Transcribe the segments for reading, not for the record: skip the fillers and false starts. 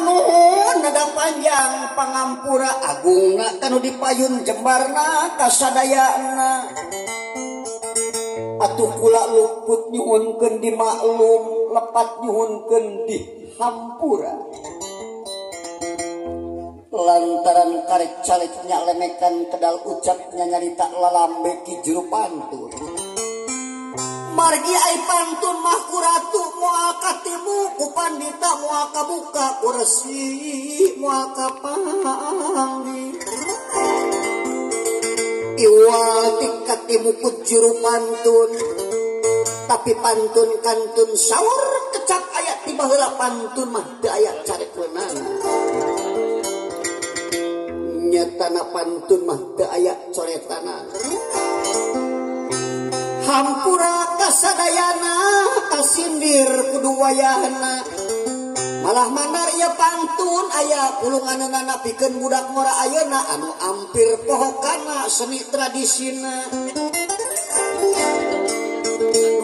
nuhun nada panjang pangampura agungna kanu dipayun jembarna kasadayana atuh kula luput nyuhunkeun dimaklum lepat nyuhunkeun dihampura lantaran karek caliknya lemekan kedal ucapnya nyarita lalambe ki juru pantun margi ai pantun mah ku ratu moal katimu ku pandita moal kabuka ku resi moal kapanggih iwal ti katimu ku juru pantun tapi pantun kantun saur kecap aya ti baheula pantun mah teu aya carekeunana nyatana pantun mah teu aya coretana hampura kasadayana kasindir kudu wayahna malah mandar ieu pantun aya pulunganeunana pikeun budak ngora ayeuna anu ampir pohokana seni tradisina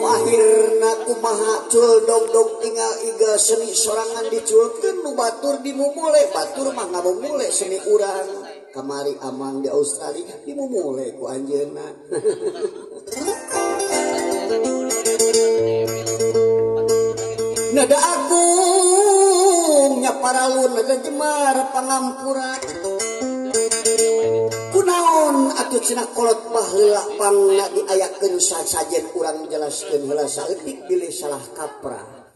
nu akhirna kumaha cul dog-dog tinggal iga seni sorangan diculkeun nu batur dimumule batur mah ngamumule seni urang kamari amang di Australia dimumule ku anjeunna. Nada agungnya paralun nada jemar pangampura kunaon atuh cenah kolot baheula pangna diayakeun sasajen urang jelaskeun heula saeutik bilih salah kaprah.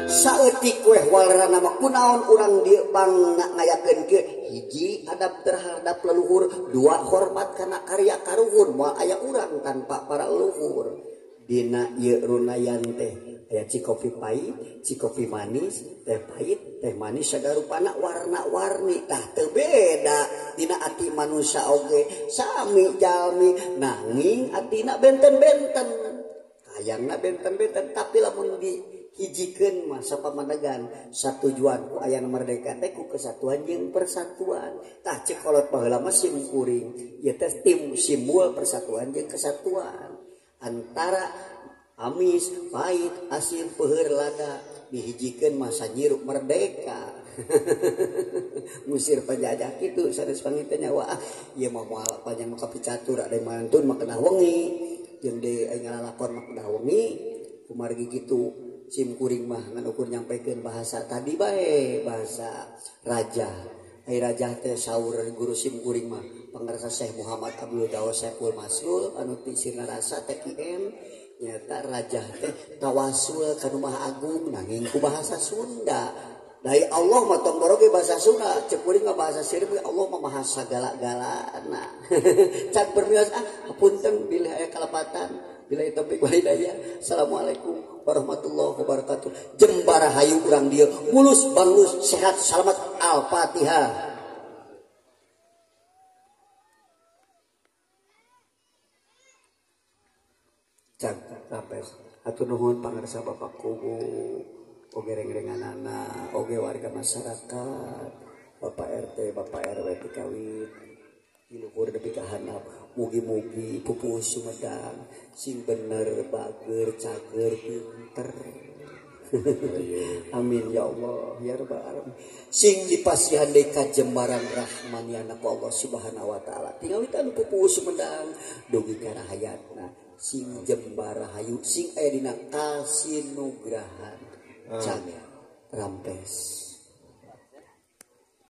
Saeutik weh walerana mah kunaon urang dieu pangna ngayakeun kieu hiji adab terhadap leluhur dua hormat kana karya karuhun moal aya urang tanpa para leluhur dina ieu runayan teh aya cikopi pahit cikopi manis teh pahit teh manis sagarupana warna-warni tah teu beda dina ati manusia oge sami jalmi nanging atina benten-benten hayangna benten-benten tapi lamun di hijikeun mah sapamandegan satujuan ku aya merdeka teh ku kesatuan jeung persatuan tah cek kolot baheula mah sim kuring ieu teh tim simbol persatuan jeung kesatuan antara amis pahit asin peuheur lada dihijikeun mah sanyirup merdeka. Ngusir penjajah kitu sanes panginten nyawa ah ieu mah moal panjang mah kapicatur ada mantun mah kena wengi jeung deui aya ngalalakon mah kena wengi kumargi kitu sim kuring mah ngan ukur nyampaikan bahasa tadi bae bahasa raja ai raja teh saur guru sim kuring mah pangarsa Syekh Muhammad Abdul Daud Saiful Masrul anu ti Sirna Rasa TQM nyata raja teh tawasul ka nu Maha Agung nanging ku bahasa Sunda dari Allah mah tong boroge bahasa Sunda cek kuring mah bahasa Sirip Allah mah maha sagala-galana can permios ah punten bilih aya kalepatan bila topik walhidayah. Assalamualaikum warahmatullahi wabarakatuh. Jembar hayu urang dieu mulus banglus sehat selamat. Al-Fatihah. Cang rapes hatur nuhun pangarsa Bapak Kubu oge reng-renganana oge warga masyarakat Bapak RT Bapak RW Tikawit di luhur nepi ka handap mugi-mugi pupuh Sumedang sing bener bager cager pinter. Amin ya Allah ya rabbal alamin. Sing dipasihan deui ka jembaran rahmaniana ku Allah Subhanahu wa taala. Tingawitan pupuh Sumedang dugi ka rahayatna sing jembar rahayu sing aya dina kasinugrahan. Cang rampes.